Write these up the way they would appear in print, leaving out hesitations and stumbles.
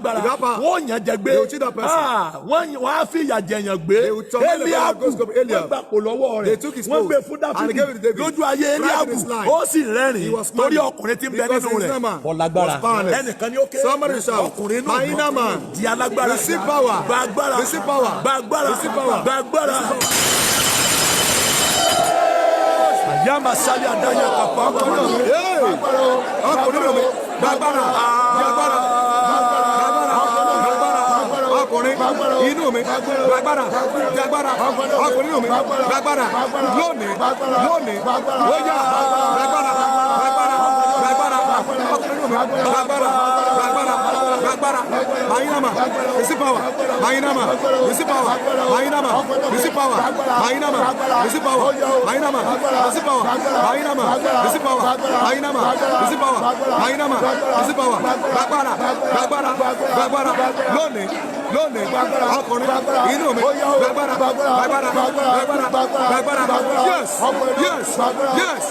lágbára, If you have power, wọ́n yàn jẹ gbé. they will cheat that person. Ah, wọ́n á fi ìyà jẹyàn gbé. They will torment the person Eliabu, that goes to Eliab. wọ́n gbàpò lọ́wọ́ They rẹ̀, took his wọ́n gbé post fún and they Dáfídì. gave it to David. Lójú ayé Right in Eliabu, his line. ó sì He rẹ́rìn was torí smiling ọkùnrin tí ń bẹ because nínú his rẹ̀ man kò lágbára. was powerless. Ẹnìkan ni ó ké. Somebody shout, Ọkùnrin inú "My mi inner man, di alágbára. Receive power. Gba agbára. Receive power. Gba agbára. Receive power. Gba agbára. Àyàmásálẹ̀ adáyà kàpá. Hey! Ọkùnrin mi, gbàgbára, gbàgbára, gbàgbára, gbàgbára, ọkùnrin inú mi, gbàgbára, gbàgbára, ọkùnrin inú mi, gbàgbára, lónìí, lónìí, ó yá, gbàgbára, gbàgbára, gbàgbára, ọkùnrin inú mi, gbàgbára, gbàgbára, gbàgbára, mayinama, receive power, mayinama, receive power, mayinama, receive power, mayinama, receive power, mayinama, receive power, mayinama, receive power, mayinama, receive power, mayinama, receive power, gbàgbára, gbàgbára, gbàgbára, lónìí, lónìí, ọkùnrin inú mi, gbàgbára, gbàgbára, gbàgbára, gbàgbára, yes, yes, yes,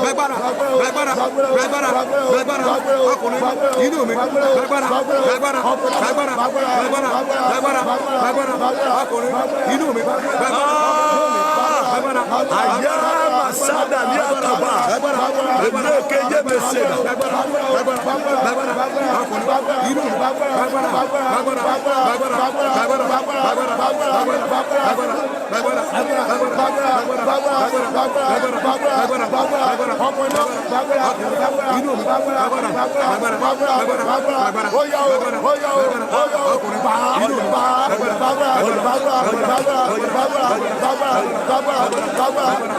gbàgbára, gbàgbára, gbàgbára, gbàgbára, ọkùnrin inú mi, gbàgbára, gbàgbára, gbàgbára, gbàgbára, gbàgbára, gbàgbára, ọkùnrin inú mi, gbàgbára, lónìí, gbàgbára, Àyàmásádà ní àkàbà. Èlékè yébèsè. Gbàgbára, gbàgbára, ọkùnrin inú mi, gbàgbára, gbàgbára, gbàgbára, gbàgbára, gbàgbára, gbàgbára, gbàgbára, gbàgbára, gbàgbára, gbàgbára, gbàgbára, gbàgbára, gbàgbára, inú mi, gbàgbára, gbàgbára, gbàgbára, gbàgbára, gbàgbára, gbàgbára, ọkùnrin inú mi, gbàgbára, gbàgbára, gbàgbára, gbàgbára, gbàgbára, gbàgbára, gbàgbára.